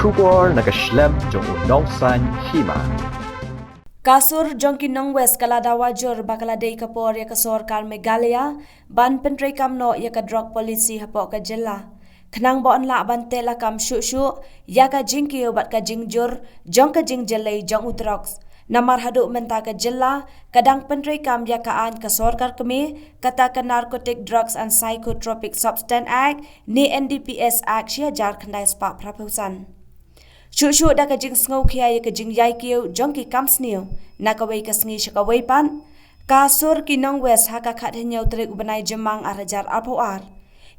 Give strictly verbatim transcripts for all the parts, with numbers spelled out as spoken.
Khubor na ka shlem jong u nongsan hima. Ka sur jong ki nong West ka la dawa jur ba ka la dei ka por ïa ka sorkar Meghalaya ban pyntreikam noh ïa ka drug policy hapoh ka jylla, khnang ba yn lah ban teh lakam shuh shuh ïa ka jingkiew bad ka jingjur jong ka jingjyllei jong u drugs. Namar haduh mynta ka jylla ka dang pyntreikam ïa ka aiñ ka sorkar kmie, kata ka Narcotic Drugs and Psychotropic Substance Act ne N D P S Act shi hajar khyndai spah phra phew san. Shuh shuh da ka jingsngewkhia ïa ka jingïaikiew jong ki kam sniew, na kawei ka sngi sha kawei pat, ka sur ki nong West ha ka khathynñiew tarik u bnai Jymmang ar hajar arphew ar,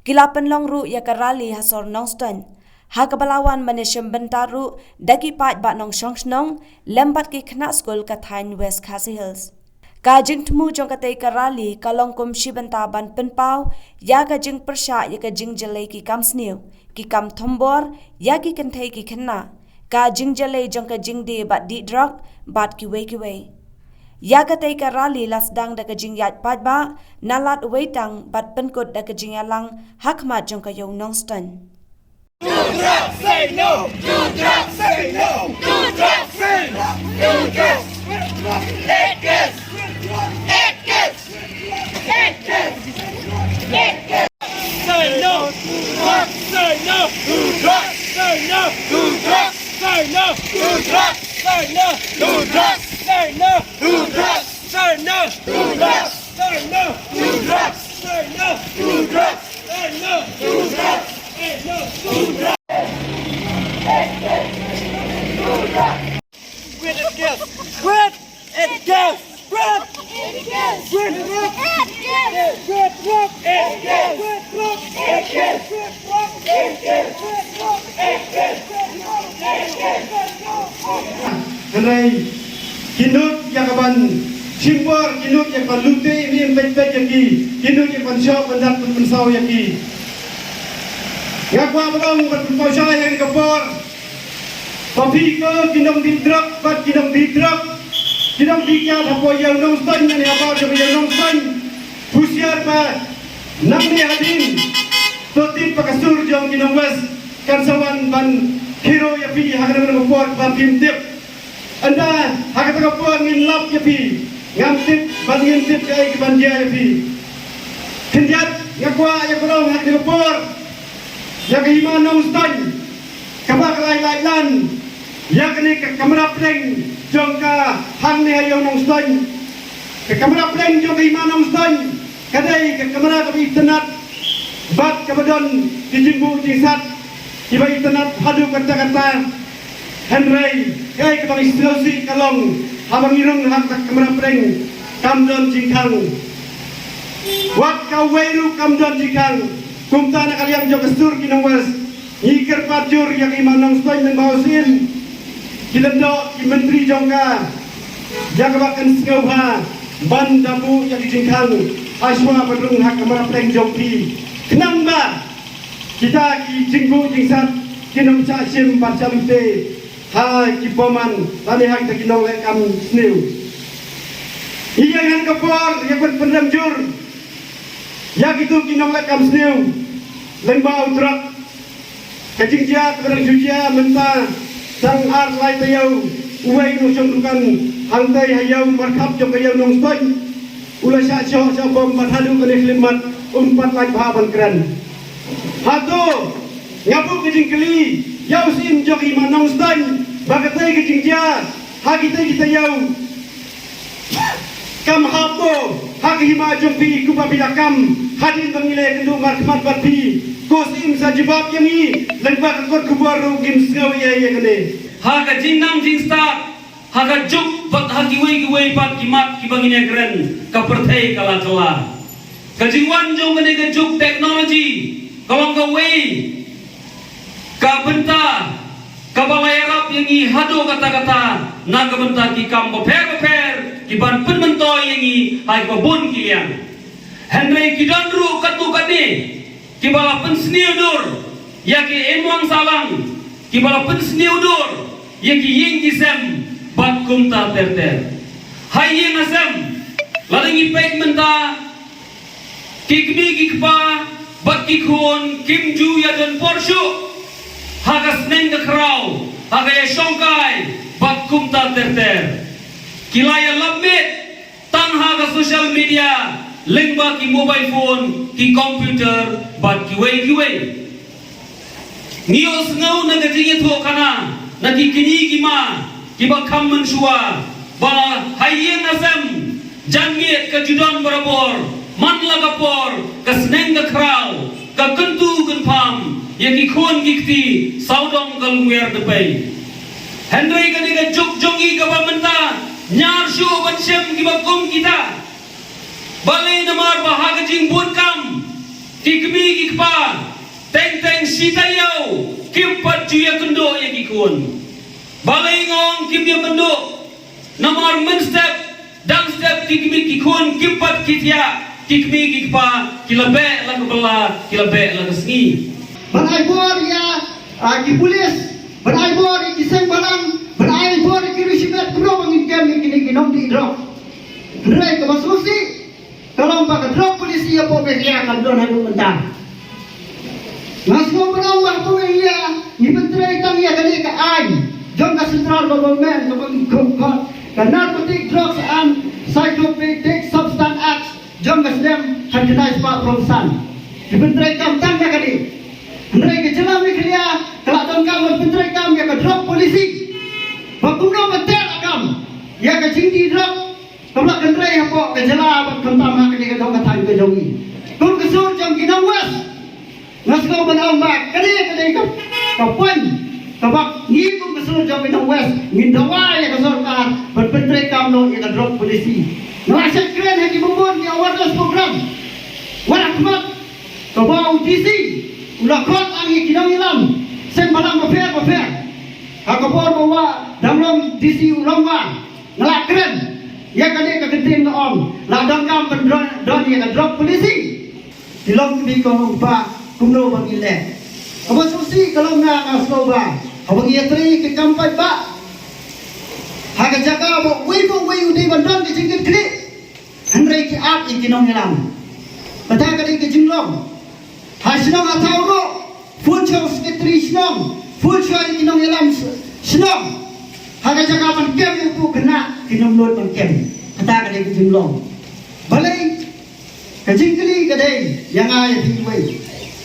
ki la pynlong ruh ïa ka rally ha sor Nongstoiñ, ha kaba la wan ban ïashim bynta ruh da ki paidbah nongshong shnong lem bad ki khynnah skul ka thaiñ West Khasi Hills. Ka jingthmu jong katei ka rally ka long kum shi bynta ban pynpaw ïa ka jingpyrshah ïa ka jingjyllei ki kam sniew, ki kam thombor ïa ki kynthei ki khynnah, ka jingjyllei jong ka jingdie bad dih drug bad kiwei kiwei. Ïa katei ka rally la sdang da ka jingïaid paidbah na lad Weitang bad pynkut da ka jingïalang ha khmat jong ka ïew Nongstoiñ. To drugs, say no! To drugs, say no! To drugs, say no! To drugs! It is! It is! It is! Say no! To drugs, say no! To drugs, say no! To drugs, say no! To drugs, say no! To drugs, say no! To drugs, say no! To drugs, say no! To drugs, say no! To drugs, say no! To drugs! Quit it, yes! Quit it, yes! Quit! Quit! Quit! Quit! Quit! Hynrei ki nud ïa ka ban shim bor, ki nud ïa ka ban lute im im peit peit ïa ki, ki nud ïa ka ban shoh ban dat ban pynsaw ïa ki. Nga kwah ban ong ban pynpaw shai ha kane ka por ba phi ko ki nongdih drug bad ki nongdih drug, ki nongdih kiad hapoh ïew Nongstoiñ ne hapoh jong ïew Nongstoiñ, husiar ba nangne hadien to tip ba ka sur jong ki nong West kan sa wan ban khiro ïa phi ha kane ka por ba phim tip. Ynda ha kata ka por ngin lap ïa phi, ngam tip bad ngin tip kaei kaban jia ïa phi. Khyndiat nga kwah ïa ka rong ha kane ka por ïa ka hima Nongstoiñ kaba ka la ïaid lan ïa kane ka kamra pdeng jong ka hangne ha ïew Nongstoiñ. Ka kamra pdeng jong ka hima Nongstoiñ ka dei ka kamra kaba itynnad bad kaba don ki jingbuh jingsat kiba itynnad haduh katta katta. Hynrei kaei kaba ngi sngewsih ka long haba ngi rung ha ka kamra pdeng kam don jingkhang. Wat kawei ruh kam don jingkhang. Kumta na ka liang jong ka sur ki nong West ngi kyrpad jur ïa ka hima Nongstoiñ lyngba u Syiem, ki lyngdoh, ki myntri jong ka, ïa kaba kan sngewbha ban da buh ïa ki jingkhang ha shuwa ban rung ha ka kamra pdeng jong phi, khnang ba kita ki jingbuh jingsat kin ym shah shim bad shah lute ha ki bymman lane ha kita ki nongleh kam sniew. Ïa kane ka por ïa ka ban pynrem jur ïa kito ki nongleh kam sniew lyngba u drug. Ka jingjia kaba dang shu jia mynta tang ar lai taïew, uwei u nongshong dukan hangtei ha ïew markhap jong ka ïew Nongstoiñ u la shah shoh shah bom bad haduh kane khyllipmat um pat lait bha ban kren. Hato nga buh ka jingkylli ïa u Syiem jong ka hima Nongstoiñ ba katei ka jingjia ha kitei ki taïew kam hap mo ha ka hima jong phi kumba phi la kam hadien ba ngi leh kynduh markhmat bad phi? Ko Syiem sa jubab ïa ngi lyngba ka kot khubor ruh ngim sngew ei ei ïa kane. Ha ka jingnang jingstad, ha ka juk bad ha kiwei kiwei pat ki mat kiba ngin ïakren, ka pyrthei ka la kylla. Ka jingwan jong kane ka juk technology ka long kawei ka bynta kaba la ïarap ïa ngi haduh katta katta na ka bynta ki kam bapher bapher ki ban pynmyntoi ïa ngi ha kiba bun ki liang. Hynrei ki don ruh katto katne kiba la pynsniew dur ïa ki imlang sahlang, kiba la pynsniew dur ïa ki ïing ki sem bad kumta ter ter. Ha ïing ha sem, lada ngi peit mynta, ki kmie ki kpa bad ki khun kim ju ïadon por shuh ha ka sneng ka khraw ha ka ïashongkai bad kumta ter ter. Ki la ïalap miet tang ha ka social media lyngba ki mobile phone, ki computer bad kiwei kiwei. Ngi ïohsngew na ka jingïathuhkhana na ki kñi ki ma kiba kham mynshuwa ba ha ïing ha sem jan miet ka ju don barabor, man la ka por, ka sneng ka khraw, ka kyntu kynpham ïa ki khun ki kti sawdong ka lungwiar dpei. Hynrei kane ka juk jong ngi kaba mynta ñiar shuh ban shem kiba kum kita. Balei? Namar ba ha ka jingbun kam ki kmie ki kpa teng teng shi taïew kim pat ju ïakynduh ïa ki khun. Balei nga ong kim ïakynduh? Namar mynstep dang step ki kmie ki khun kim pat ki thiah, ki kmie ki kpa ki la beh la ka bylla, ki la beh la ka sngi. Ban ai bor ïa, ah, ki pulis, ban ai bor ïa ki seng balang, ban ai bor ïa ki riewshimet, kumno ba ngin kem ïa kine ki nongdih drok. Hynrei kaba sngewsih ka long ba ka drok policy hapoh Meghalaya kam don haduh mynta. Nga sngew ban ong ba hapoh Meghalaya ngi pyntrei tang ïa kane ka aiñ jong ka central government kaba ngi khot ka Narcotic Drugs and Psychotropic Substance Act jong ka snem khatkhyndai spah phra san. Ngi pyntrei kam tang ïa kane. Hynrei ka jylla Meghalaya ka la donkam ban pyntrei kam ïa ka drok policy. Ba kumno ban teh kam ïa ka jingdih drok kaba la kynrei hapoh ka jylla bad khamtam ha kane ka dong ka thaiñ ka jong ngi. Kum ka sur jong ki nong West, nga sngew ban ong ba kane ka dei ka, ka point kaba ngi kum ka sur jong ki nong West ngin dawa ïa ka sorkar ban pyntrei kam noh ïa ka drok policy. Nga la shait kren ha ki bun bun ki awareness program. Wat la khmat kaba u D C u la khot lang ïa ki nongïalam seng balang bapher bapher. Ha ka por ba u dang long D C u long ba nga la kren ïa kane ka ktien, nga ong la donkam ban don, don ïa ka drok policy. Ki long ki kong ba kumno ba ngi leh. Kaba sngewsih ka long nga, nga sngew ba haba ngi ïatrei ïa ka kam paidbah ha ka jaka ba uwei pa uwei u dei ban don ka jingkitkhlieh. Hynrei ki ap ïa ki nongïalam. Kata ka dei ka jinglong. Ha shnong ha thaw ruh, phone sha u secretary shnong, phone sha ki nongïalam s-, shnong. Ha ka jaka ban kem ïa u khynnah, kim nud ban kem. Kata ka dei ka jinglong. Balei? Ka jingkylli ka dei ïa nga ïa phi kiwei.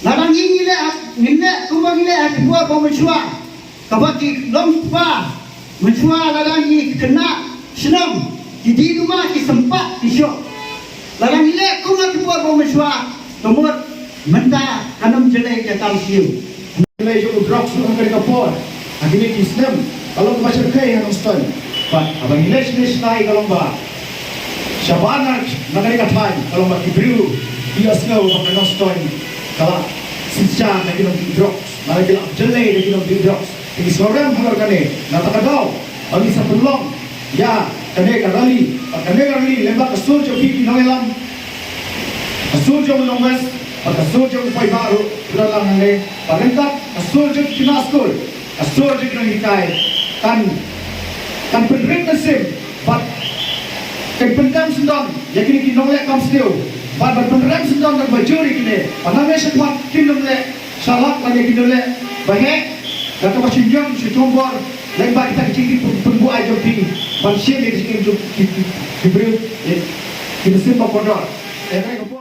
Lada ngi, ngi leh, ngi leh kumba ngi leh ha ki por ba mynshuwa, kaba ki long kpa mynshuwa, lada ngi khynnah shnong ki die duma ki sympat ki shoh. Lada ngi leh kum ha ki por ba mynshuwa, ka mut mynta kan ym jlei ka kam sniew. Lei jong u drugs ruh ha kane ka por, ha kine ki snem ka long kaba shyrkhei ha Nongstoiñ. Bad haba ngi leit sha Nongstoiñ ka long ba shabar na, na kane ka thaiñ ka long ba ki briew ki ïohsngew ba ka Nongstoiñ ka la synshar na ki nongdih drugs, na ki la jlei na ki nongdih drugs. Te ngi sngewrem halor kane, na kata ka daw ba ngi sa pynlong ïa kane ka rally, bad kane ka rally lem bad ka sur jong phi ki nongïalam, ka sur jong u nong West, bad ka sur jong u paidbah ruh, ruh lang hangne, bad ryngkat ka sur jong ki khynnah skul, ka sur jong ki nonghikai, kan, kan pynrit mynsiem bad kan pyndem syndon ïa kine ki nongleh kam sniew, bad ban pynrem syndon bad bajur ïa kine, bad nangne shakhmat kin ym leh shalak lane kin ym leh ba heh da kaba shu ñion shu thombor lyngba kita ki jingkit pyn-, pynbuaid jong ki ban shim ïa ki jingim jong ki, ki, ki briew, ïa ki mynsiem ba kordor. Ïa kane ka